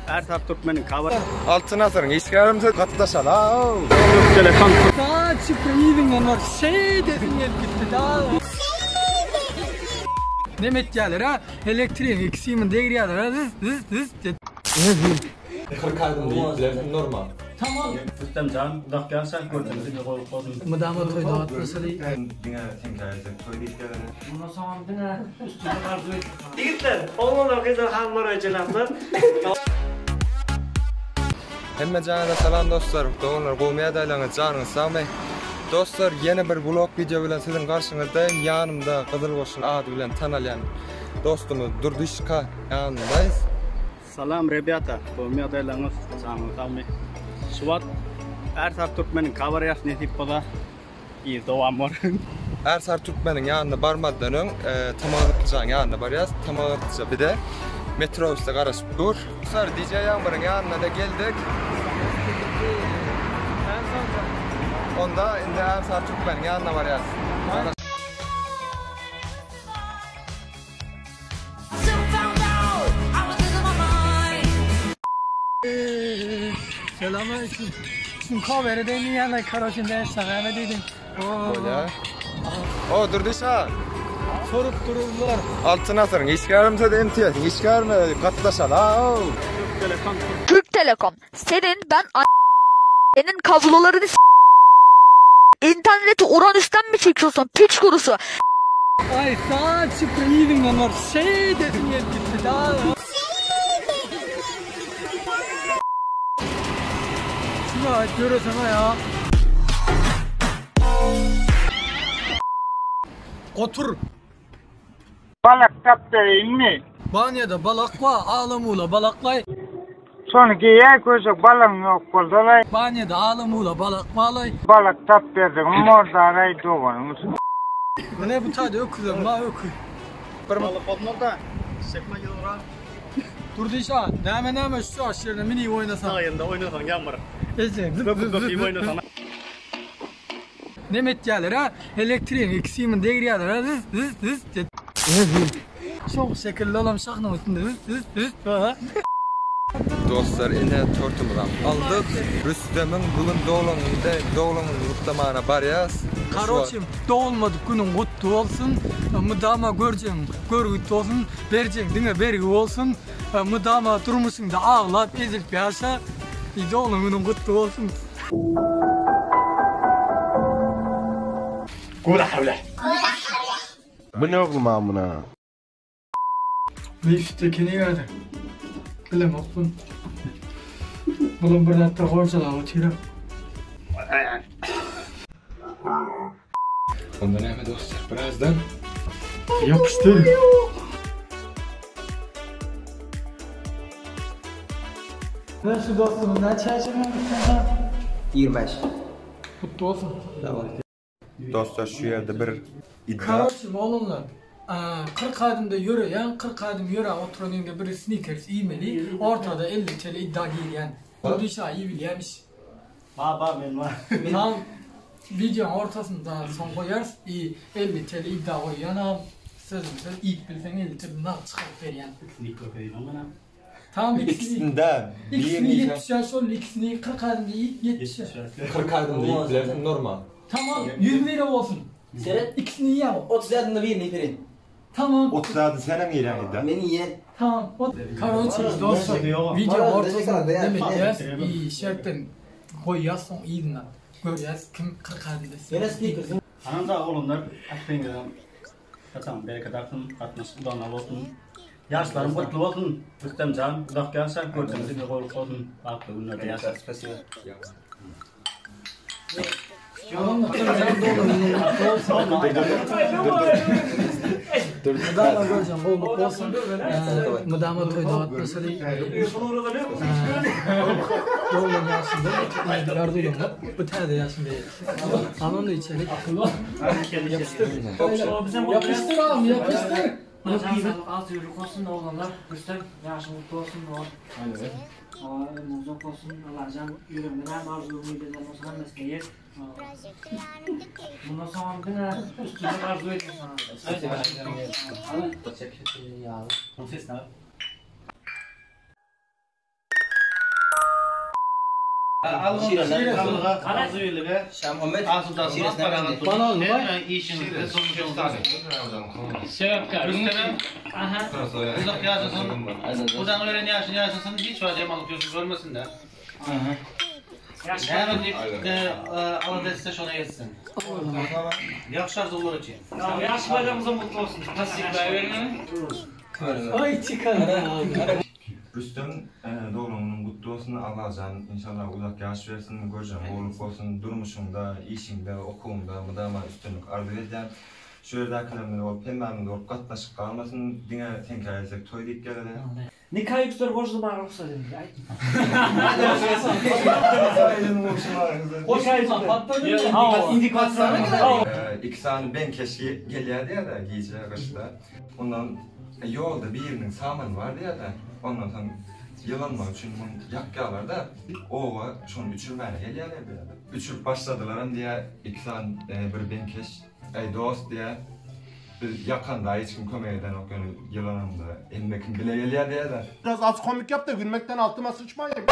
Ärsary Türkmeniň kabar. Altyn asyryň işgärim söz gatnaşala. Türk Telekom. Saat çykyp yzyňdan bar şeýdesim gelip gitdi da. Neme etýärler ha? Elektrigiň ikisini degirýärler ha? Zyz zyz zyz diýip. 40 aýdym diýip bilersiň normal. Tamam. Rüstem jan uzak ýaşa görjüňiz diňe goýup bolsun. Mydama toýda gatnaşaly. Diňe seňkä geljek toý diýip ýazan. Mundan soňam diňe üstünlik arzuw etdim sana. Ýigitler, oglanlar, gyzlar, hanymlar we jenaplar. Hemme jana salam dostlar. Doganlar gowmy ýagdaýlaryňyz janyňyz sagmy? Dostlar ýene bir vlog video bilen siziň garşyňyzdaýyn. Ýanymda Gyzyl Goşun ady bilen tanalýan dostumyz Durdyşka ýanyndaýys. Salam rebýata, gowmy ýagdaýlaryňyz, janyňyz sagmy? Şu wagt Ärsary Türkmeniň kabarýasy nesip bolsa yz dowam bor. Ärsary Türkmeniň ýanyna barmazdan öň Tama Gytlyjanyň ýanyna barýas. Tama Gytlyja bize metrobusda garaşyp dur. Dostlar DJ Ýagmyryň ýanyna-da geldik. Onda indi Ärsary Türkmeniň ýanyna barýas. Selam aleyküm. Şun kawere deýin ýana karoçe näme näme diýdiň? Bolýa. O Durdy şa. Sorup dururlar. Altyn asyryň işgärim söz MTS-iň işgärimi gatnaşala. Türk Telekom senin ben a- senin kablolarını s- İnterneti Uranüs'ten mi çekiyorsun piç kurusu? Ay saat çykyp yzyňdan bar şeýdesim gelip gitdi da. Şuna göresene ya. Otur. Balak tap bereýinmi? Banýada balak bar, alamula balaklaý. Şony geýäý köşek balagyň ýok bolsalaý. Banýada alamula balak balaý. Balak tap berdigiň mordaraý doganyň üçin. Mine bu taýda öküzem bar öküz. Bir balyk bolmaz-da, çekme ýygra. Durdy şa, näme näme şu çaş ýerine minip oýnasaň. Daýynda oýnasaň ýagmyr. Eje, zıp zıp zıp zıp. oýnasaň. Neme etýärler ha? Elektrigiň ikisini degirýärler ha? Zyz zyz zyz diýip. Çok şekilli olam şahnyň üstünde zyz zyz zyz ha. Dostlar ine tortumyzam aldyk. Rüstemiň bugün doglan günde doglan gününi gutlamana barýas. Karoçim dogulmadyk günüň gutly bolsun. Mydama görjegiň görgüt bolsun. Berjegiň diňe bergi bolsun. Mydama durmuşyňda aglap ezilip ýaşa. Doglan günüň gutly bolsun. Bu ne oglum amına? Liftdeki nirede? Bilemok bunu. Bulam bir zatda gorjalap otyr. Onda näme dostlar birazdan Ýapyşdyr. Şu dostumuz näçe ýaşaýar? 25. Gutly bolsun. Dostlar şu ýerde bir iddia. Karoçim oglanlar. 40 adymda ýöreýän, 40 adym ýöräp oturan ýeňde biri snikers iýmeli, ortada 50 TL iddia girýän. Durdy şa iyi bilýämiş. Ba ba men bar. Tam videoň ortasynda soň goýarys i 50 TL iddia goýýan am sözüm söz iýip bilseň 50 TL nagt çykaryp berýän. Ikisini görkezeyim amana. Tam ikisini İkisinde ikisini birini 70 ýaş boldy ikisini 40 adymda iýip 70 ýaş. 40 adymda iýip bilersiň normal. Tamam 100 lira bolsun. Seret İkisini iýýän. 30 adımda birini berin. Tamam. 30 adım senem girýän iddia. Meni yiyen. Tamam. Karoçi dostlar video ortasynda demek i şertden goýýas soň yzyna. Görýäs kim 40 adymda. Yine sneakers'ın Anam da oglanlar ähliňizem haçan bereket aksyn, gatnaşyk ulanlar bolsun. Ýaşlaryň gutly bolsun. Rüstem jan uzak ýaşa, görjüňiz diňe gowluk bolsun. Bagtly günlerde ýaşa. Mydama görjüň gowluk bolsun. Mydama toýda gatnaşaly. Doglan ýaşynda ýardylanlar bu täze ýaşynda. Tamam da içerik. Yapıştır. Yapıştır ağam yapıştır. Can sağlık, az yürük olsun oğlanlar. Rüstem yaşın mutlu olsun oğlan. Aa, ömrün uzak olsun. Allahcan yüreğimden hem arzu ümit eden olsun hemmesine yet. Bundan sonra diňe üstünlik arzuw edýän sana. Ses ne? Uzak ýaşasyn. Hudaň beren ýaşyny ýaşasyn, hiç wagt ýamanlyk ýüzüni görmesin-de. Näme diýip alada etse şony etsin. Ýagşy arzuwlar üçin. Ýaş baýramyňyzam gutly bolsun. Aý çykan. Rüstem doglan günüň gutly bolsun Allajan inşallah uzak ýaş bersin görjeň gowluk bolsun durmuşyňda işiňde okuwyňda mydama üstünlik arzuw edýän şu ýerdäkilerimiz bolup hemmämiz bolup gatnaşyk galmasyn diňe seňkä gelsek toý diýip geleli. Nika ýükler goşulmaga rugsat edildi. Aýt. Iki sany beňkeş gelýär diýýär-de gije gyşda. Ondan ýolda biriniň samany bar diýýär-de. Ondan soň ýylanmak üçin muny ýakýarlar-da. Oba şony üçürmäne gelýärler diýýär-de. Üçürip başladylaram diýýär iki sany bir beňkeş. Eý dost diýýär. Biz ýakanda hiç kim kömek edenok ýöne ýylananda hemme kim bile gelýär diýýär-de. Biraz az komik ýap da gülmekden altyma syçmaýyn.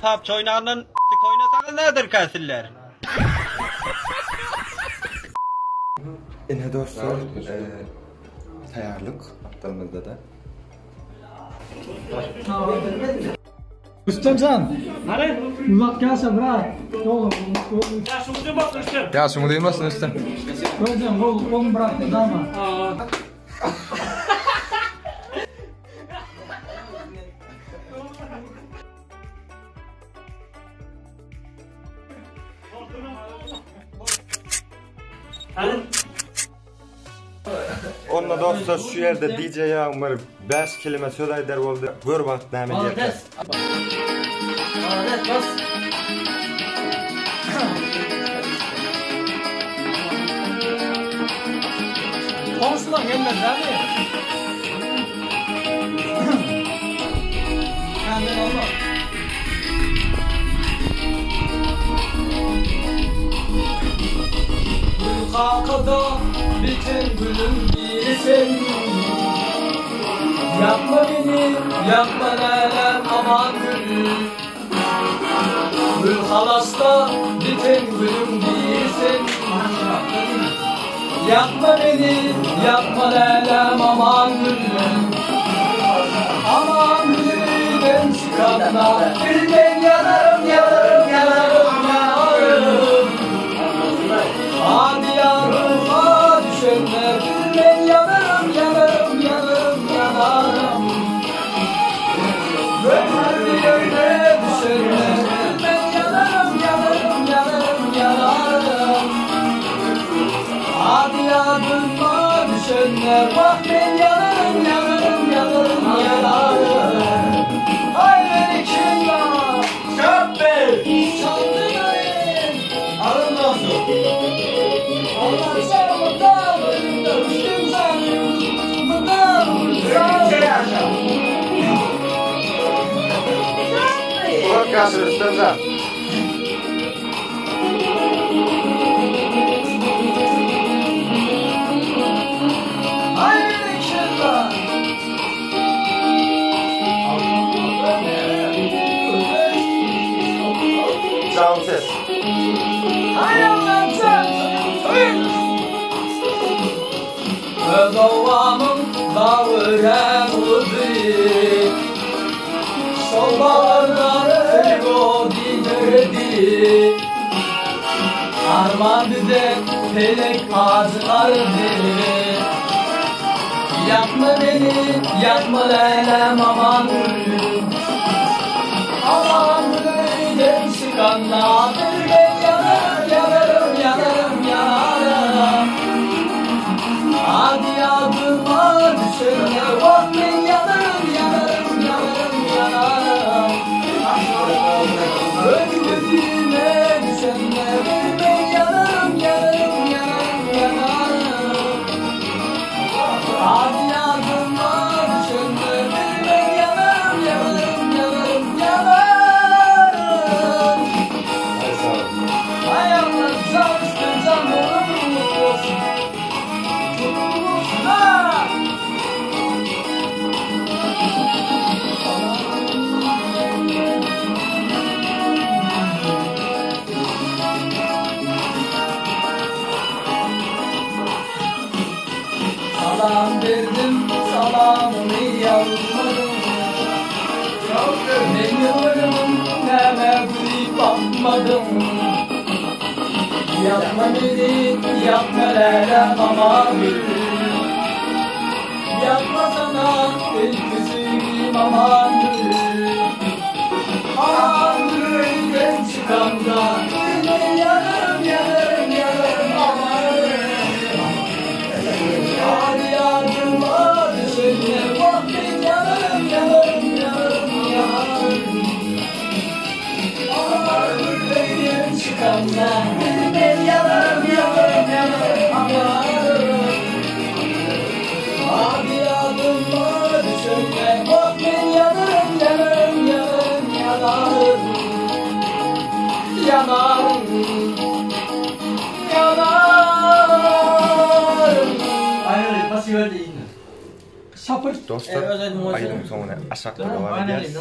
PUBG oýnandan s**k oýnasaňyz näderkä siller? Ine dostlar, taýýarlyk gapdalymyzda-da. Rüstemjan. Uzak ýaşa brat. Doglan günüň gutly bolsun. Ýaşyň uzyn bolsun Rüstem. Ýaşyň uzyn bolsun Rüstem. Görjeň gowluk bolsun brat mydama. Onda dostlar şu ýerde DJ Ýagmyr 5 kelime söz aýdar boldy. Gör wagt näme diýerkä. Goňşular gelmez dämi? Kämil olma. Gül kakada biten gülüň biri sen. Ýakma meni, ýakma läläm aman gül. Gül halasda biten gülüň biri sen. Ýakma meni, ýakma läläm aman gül. Aman gülüden çykanda bir men ýanarym, ýanarym, ýanarym, ýanarym. Hadi ýadyma düşende bir men ýanarym, ýanarym, ýanarym, ýanarym. Ömür ýerine düşende bir men ýanarym, ýanarym, ýanarym, ýanarym. Hadi ýadyma düşende wah men ýanarym, ýanarym, ýanarym, ýanarym. Aý meni kim Çaldy beni. Allah sen mudam Rüstem sen mudam Uzak ýaşa Rüstemjan. Ay beni kim Can ses. Ay Allah'ım sen Öz ovamın dağıren uzi Sol bağırları o dindirdi Arman bize felek ağacılardı Yakma beni, yakma lelem aman gülüm Aman gülüm çıkanlardır ben yanarım, yanarım, yanarım, yanarım Hadi yadıma düşene bak ben yanarım, yanarım, yanarım, yanarım Ömrüme düşene ben yanarım, yanarım, yanarım, yanarım Hadi yardıma düşenler ben yanarım, yanarım, yanarım, yanarım. almadyň. Men ýylgyrmyn nämä gülüp bakmadyň. Ýakma meni, ýakma läläm Amangül. Ýakmasana ilki söýgim Amangül. Amangül öýden çykamda men ýanarym, ýanarym, ýanarym Amangül. Ady ýadyma düşende wah men ýanarym, ýanarym, ýanarym Amangül. Amangül öýden çykamda men ýanarym, ýanarym, ýanarym Amangül. Ady ýadyma düşende wah men ýanarym, ýanarym, ýanarym, ýanarym. Ýanarym. Ýanarym. Şapır. Dostlar, aýdymyň soňuna aşakda dowam edýäris.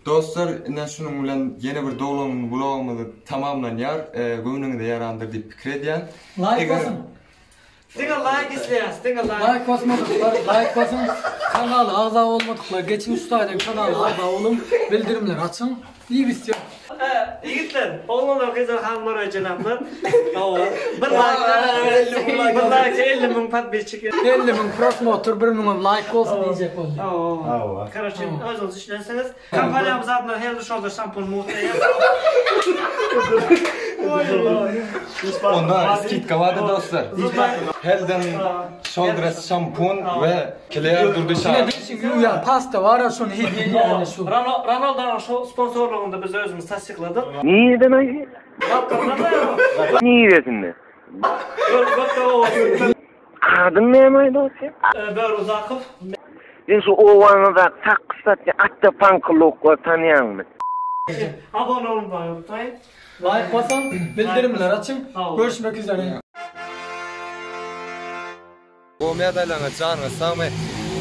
Dostlar, ine şunuň bilen ýene bir doglan gün vlogymyz tamamlanýar. Göwnüňize ýarandyr diýip pikir edýän. Laýk basyň. Diňe laýk isleýäs, diňe laýk. Laýk basmadyklar laýk basyň. Kanala agza bolmadyklar geçiň şu taýdan kanala agza boluň, bildirimleri açyň. Diýip isýär. Ýigitler, oglanlar, gyzlar, hanymlar we jenaplar. Hawa, bir laýkda bir laýkda 50 müň podpisçik. 50 müň prosmotr, 1 müňem laýk bolsun diýjek boldy. Hawa. Karoçe, özüňiz düşünensiňiz. Kompaniýamyz adyndan Head and Shoulder şampun mugt berýär. Onda skidka bardyr dostlar. Head and Shoulder şampun we Clear Durdy Ine şar. dişiň ýuwýan pasta bar şony hediýe edýän şu. Ronaldonyň şu sponsorlygynda biz özümiz tassykladyk. Nireden aýdýar? Niresinde? Adyň näme dostum? Böri Uzakow. Sen şu obaňyzdaky sakgyç satýan Atda paňkylowklary tanýaňmy? Abone olmagy unutmaýyn. Laýk basyň, bildirimleri açyň. Görüşmek üzere. Gowmy ýagdaýlaryňyz janyňyz sagmy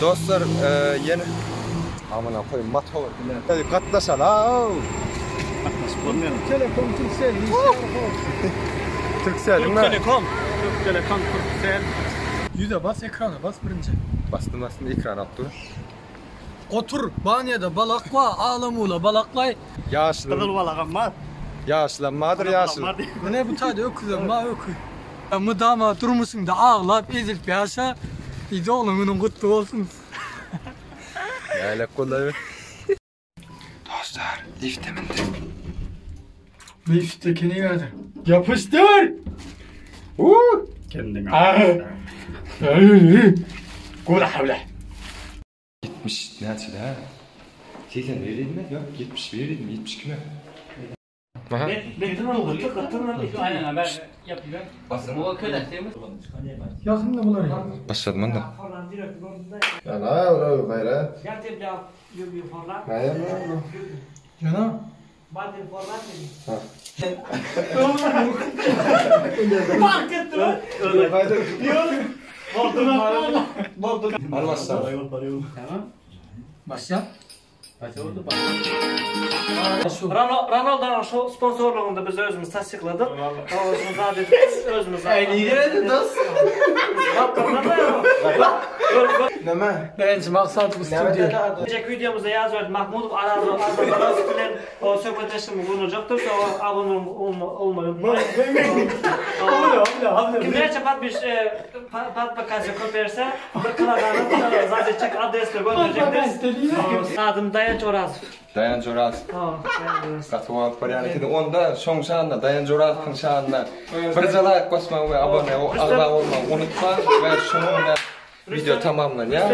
dostlar ýene Amana koýum motor bilen gatnaşalaw. Gatnaşyp bolmaýar. Telekom Turkcell Turkcell Türk Telekom. Türk Telekom Turkcell. Ýüze bas ekrana bas birinji. Basdym basdym ekran alyp dur. Otur banýada balak ba alamula balaklaý. Ýaşyl. Gyzyl balagam bar. Ýaşylam bardyr ýaşyl. Mine bu taýda öküzem bar öküz. Mydama durmuşyňda aglap ezilip ýaşa. Doglan günüň gutly bolsun. Nälet boldy. Dostlar lifte mindik. Liftde kini geldi. Yapıştır. Uuu. Kendine. Gol havle. 70 näçe-dä? 81 idimi? Ýok, 71 idimi? 72 mi? Aha. Aynen ben yapıyorum. Basın. O köle değil mi? Ýakynda bular. Başladım onda. Jana. Hadi başla. Başla. Ronaldonyň şu sponsorlygynda biz özümiz tassykladyk. Özümiz zat edip özümiz. Birinji maksat bu studio. Geljek wideomyzda Ýazberdi Mahmudow Araz Araz bilen o söhbetdeşligimiz gurnajakdyr. Şo abone olmagy unutmaýyn. Kim näçe podpiş podpikasiýa köp berse, bir kilogram zat etjek adresler gönderjekdir. Adym Daýanç Orazow. Daýanç Orazow. Ha, Daýanç Orazow. Gaty wagt barýan ekeni. Onda şoň şanyna, Daýanç Orazowyň şanyna birje laýk basmagy we abone agza bolmagy unutmaň we şunuň bilen wideo tamamlanýar.